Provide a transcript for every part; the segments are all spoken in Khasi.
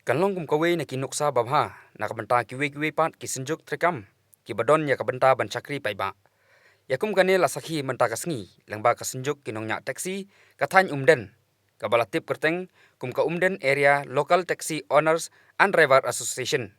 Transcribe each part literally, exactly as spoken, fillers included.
Kan long kum kawei na ki nuksa babha na ka bynta kiwei kiwei pat ki synjuk treikam kiba don ïa ka bynta ban shakri paidbah. Ïa kum kane la sakhi mynta ka sngi lyngba ka synjuk ki nongñiah taxi ka thaiñ Umden, kaba la tip kyrteng kum ka Umden Area Local Taxi Owners and Driver Association,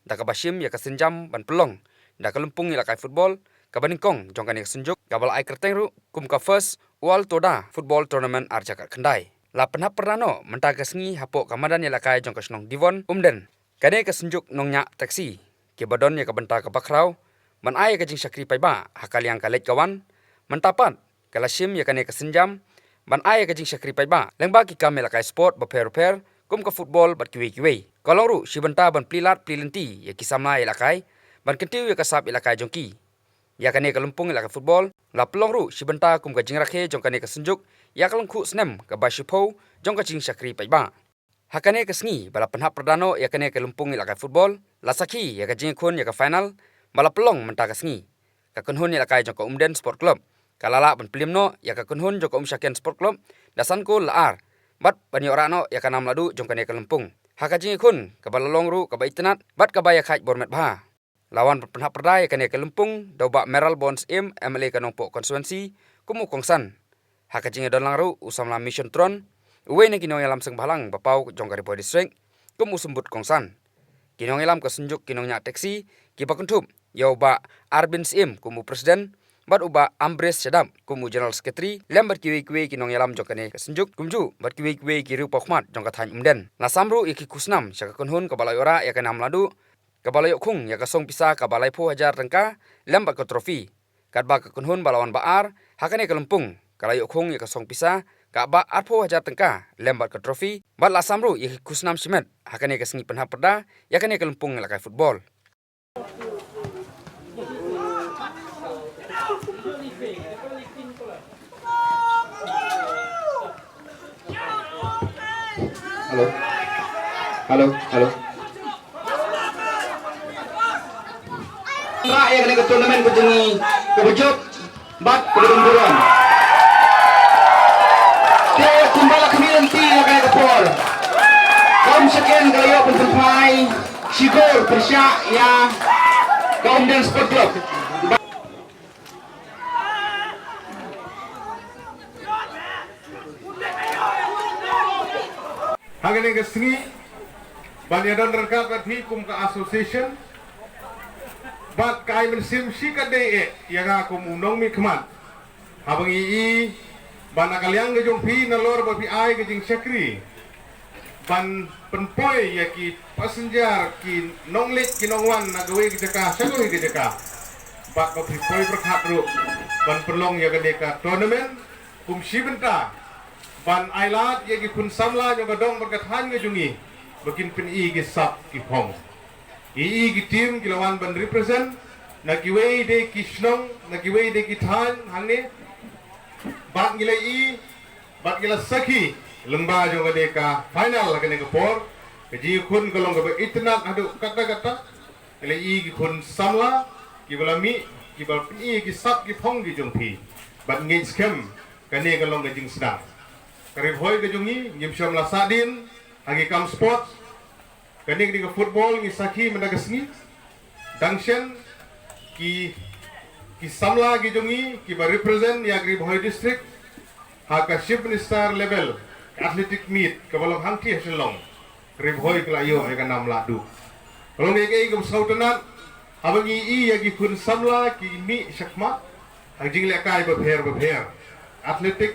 da kaba shim ïa ka sienjam ban pynlong da ka lympung ïalehkai football kaba nyngkong jong kane ka synjuk, kaba la ai kyrteng ruh kum ka First World Toda Football Tournament ar hajar khatkhyndai. La pynhap pyrda noh mynta ka sngi hapoh ka madan ïalehkai jong ka shnong Devon Umden. Kane ka synjuk nongñiah taxi kiba don ïa ka bynta kaba khraw ban ai ïa ka jingshakri paidbah ha ka liang ka leit ka wan, mynta pat ka la shim ïa kane ka sienjam ban ai ïa ka jingshakri paidbah lyngba ki kam ïalehkai sport bapher bapher kum ka football bad kiwei kiwei. Ka long ruh shi bynta ban plie lad plie lynti ïa ki samla ïalehkai ban kyntiew ïa ka sap ïalehkai jong ki. Ïa kane ka lympung ïalehkai football la pynlong ruh shi bynta kum ka jingrakhe jong kane ka synjuk ïa ka lyngkhuh snem kaba shiphew jong ka jingshakri paidbah. Ha kane ka sngi ba la pynhap pyrda noh ïa kane ka lympung ïalehkai football, la sakhi ïa ka jingïakhun ïa ka final ba la pynlong mynta ka sngi. Ka kynhun ïalehkai jong ka Umden Sport Club ka la lah ban plie noh ïa ka kynhun jong ka Umshaken Sport Club da san kol la ar, bad ban ïoh rah noh ïa ka nam lahduh jong kane ka lympung ha ka jingïakhun kaba la long ruh kaba itynnad bad kaba ïakhaid bor met bha. La wan ban pynhap pyrda ïa kane ka lympung da u Bah Mayralborn Syiem, M L A ka Nongpoh Constituency, kum u kongsan. Ha ka jingïadon lang ruh u samla Mission Tron, uwei na ki nongïalam seng bhalang ba paw jong ka Ri Bhoi District, kum u symbud kongsan. Ki nongïalam ka synjuk ki nongñiah taxi kiba kynthup ïa u Bah Arbin Syiem kum u president, bad u Bah Ambrish Shadap kum u general secretary, lem bad kiwei kiwei ki nongïalam jong kane ka synjuk, kumjuh bad kiwei kiwei ki riewpawkhmat jong ka thaiñ Umden. La sam ruh ïa ki khusnam sha ka kynhun kaba la ïoh rah ïa ka nam lahduh, kaba la ïoh khung ïa ka song pisa kaba laiphew hajar tyngka lem bad ka trophy. Katba ka kynhun ba la wan ba ar ha kane ka lympung ka la ïoh khung ïa ka song pisa kaba arphew hajar tyngka lem bad ka trophy, bad la sam ruh ïa ki khusnam shimet ha kane ka sngi pynhap pyrda ïa kane ka lympung ïalehkai football. Hello. Hello, hello. Rah ïa kane ka tournament ka jong ngi kaba jop bad kaba dum burom. Te kumba la khmih lynti ïa kane ka por, ka Umshaken ka la ïoh ban pynphai shikor pyrshah ïa ka Umden Sport Club. Ha kane ka sngi ban ïadon ryngkat bad phi kum ka association, bad ka ai mynsiem shikatdei eh ïa nga kum u nongmihkhmat, haba ngi i ba na ka liang ka jong phi nalor ba phi ai ka jingshakri ban pynpoi ïa ki passenger, ki nongleit ki nongwan na kawei ka jaka sha kawei ka jaka, bad ba phi poi pyrkhat ruh ban pynlong ïa kane ka tournament kum shi bynta ban ai lad ïa ki khun samla jong ka dong bad ka thaiñ ka jong ngi ba kin pyni ki sap ki phong. Ngi i ki team ki la wan ban represent na kiwei de ki shnong, na kiwei de ki thaiñ hangne. Bad ngi la i, bad ngi la sakhi lyngba jong kane ka final ha kane ka por, ka jingïakhun ka long kaba itynnad haduh katta katta. Ngi la i ki khun samla kiba la mih, kiba pyni ki sap ki phong ki jong phi. Bad ngeit skhem kane ka long ka jingsdang. Ka Ri Bhoi ka jong ngi ngim shym la sahdien ha ki kam sports. Kane ka dei ka football ngi sakhi mynta ka sngi. Dang shen ki, ki samla ki jong ngi kiba represent ïa ka Ri Bhoi district ha ka Chief Minister level, ka athletic meet kaba long hangtei ha Shillong, Ri Bhoi ka la ïoh ïa ka nam lahduh. Ka long kaei kaei kaba sngewtynnad haba ngi i ïa ki khun samla ki mih shakhmat ha ki jinglehkai bapher bapher, athletic,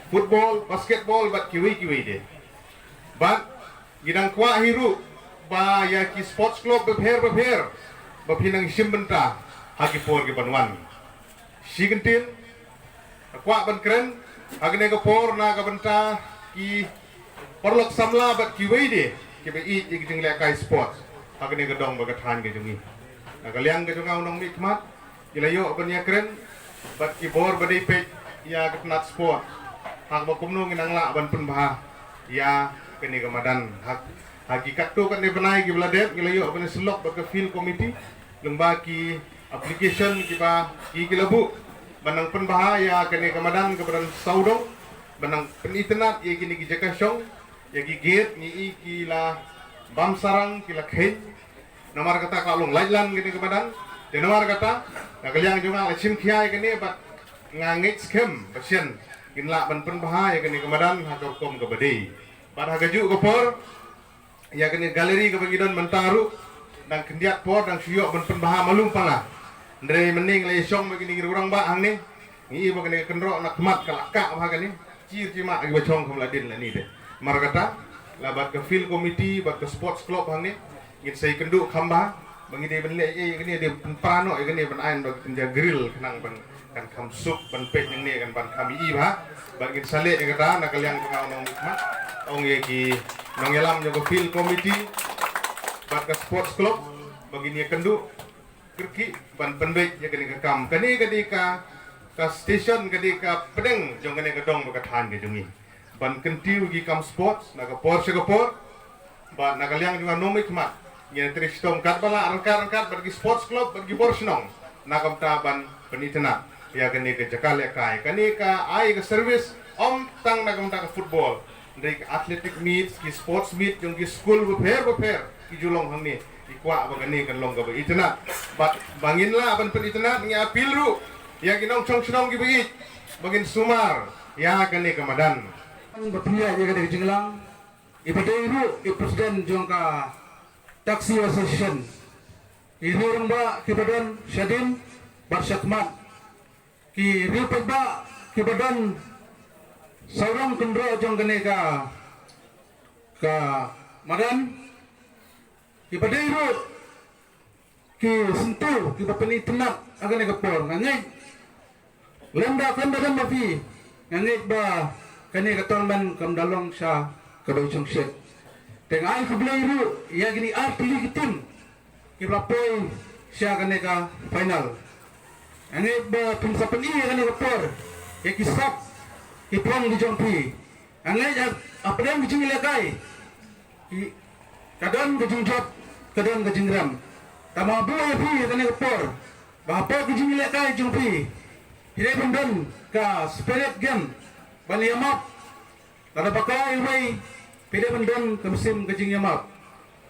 football, basketball bad kiwei kiwei de. Bad ngi dang kwah hi ruh ba ïa ki sports club bapher bapher ba phin nang shim bynta ha ki por ki ban wan. Shi kyntien nga kwah ban kren ha kane ka por na ka bynta ki paralok samla bad kiwei de kiba ïeit ïa ki jinglehkai sports ha kane ka dong bad ka thaiñ ka jong ngi. Na ka liang ka jong nga u nongmihkhmat, ngi la ïoh ban ïakren bad ki bor ba dei peit ïa ka tnat sport ha kaba kumno ngin nang lah ban pynbha ïa kane ka madan. Ha, ha ki katto katne bnai kiba la dep ngi la ïoh ban ïasyllok bad ka field committee lyngba ki application kiba ki, ki la buh ban nang pynbha ïa kane ka madan kaba don sawdong, ban nang pynitynnad ïa kine ki jaka shong. Ïa ki gate ngi i ki la bam sarang ki la kheiñ. Namar kata ka long laitlan kane ka madan. Te namar kata, na ka liang jong nga la shim khia ïa kane bad nga ngeit skhem ba shen kin lah ban pynbha ïa kane ka madan ha ka rukom kaba dei. Bad ha kajuh ka por, ïa kane ka gallery kaba ngi don mynta ruh, dang khyndiat por dang shu ïoh ban pynbha malu pala. Hynrei mynne la ïashong ba kine ki rangbah hangne, ngi i ba kane ka kynroh na khmat ka la kah bha kane. Chir chi ma kiba shong kham la dien la ni de. Namar kata, la bad ka field committee bad ka sports club hangne, ngin sa ïakynduh kham bha ba ngi dei ban leh ei ei, kane dei pynpra noh ïa kane ban ai ba ka kynja grill khnang ban kan kham suk ban peit nangne kan ban kham ïohi bha. Bad ngin sa leh ïa kata na ka liang jong nga u nongmihkhmat, ong ïa ki nongïalam jong ka field committee bad ka sports club ba ngin ïakynduh kyrkieh ban pynbeit ïa kane ka kam. Kane ka dei ka, ka station, ka dei ka pdeng jong kane ka dong bad ka thaiñ ka jong ngi ban kyntiew ki kam sports na ka por sha ka por. Bad na ka liang jong nga u nongmihkhmat, ngin trei shitom katba lah ryngkat ryngkat bad ki sports club bad ki bor shnong na ka bynta ban pynitynnad ïa kane ka jaka lehkai, kane ka ai ka service ym tang na ka bynta ka football, hynrei ka athletic meets, ki sports meet jong ki skul bapher bapher ki ju long hangne. Ngi kwah ba kane kan long kaba itynnad bad ba ngin lah ban pynitynnad. Ngi appeal ruh ïa ki nongshong shnong kiba ïeit ba ngin sumar ïa kane ka madan. Ba pynïaid ïa kane ka jingïalang, i ba dei ruh i president jong ka Taxi Association, i riew rangbah kiba don shadien bad shakhmat, ki riew paidbah kiba don sawdong kynroh jong kane ka, ka madan, kiba dei ruh ki syntiew kiba pynitynnad ha kane ka por. Nga ngeit lem da khlem da don ma phi, nga ngeit ba kane ka tournament kam da long sha kaba shongshit. Te nga ai khublei ruh ïa kine artylli ki team kiba la poi sha kane ka final. Nga ngeit ba phin sa pyni ha kane ka por ïa ki sap ki phong ki jong phi. Nga ngeit ha, hapdeng ki jingïalehkai, ki, ka don ka jingjop, ka don ka jingrem. Tangba nga buh ïa phi ha kane ka por ba hapoh ka jingïalehkai jong phi, phi dei ban don ka spirit game ban ïamap. Lada ba kha iwei, phi dei ban don ka mynsiem ka jingïamap.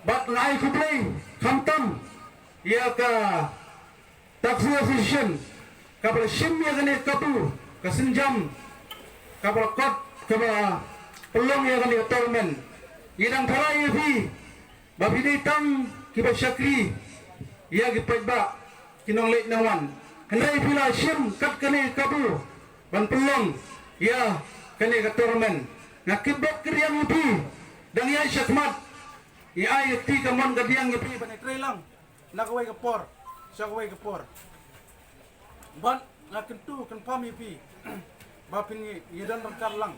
Bad nga ai khublei khamtam ïa ka Taxi Association kaba la shim ïa kane ka kabu, ka sienjam kaba la kot, kaba pynlong ïa kane ka tournament. Ngi dang tharai ïa phi ba phi dei tang kiba shakri ïa ki paidbah, ki nongleit nongwan. Hynrei phi la shim kat kane ka kabu ban pynlong ïa kane ka tournament. Nga kitbok kyrïang ïa phi, dang ïaid shakhmat, ngi ai ïa ka ti ka mon ka diang ïa phi ban ïatrei lang na kawei ka por sha kawei ka por. Bad nga kyntu kynpham ïa phi ba phin ïa don ryngkat lang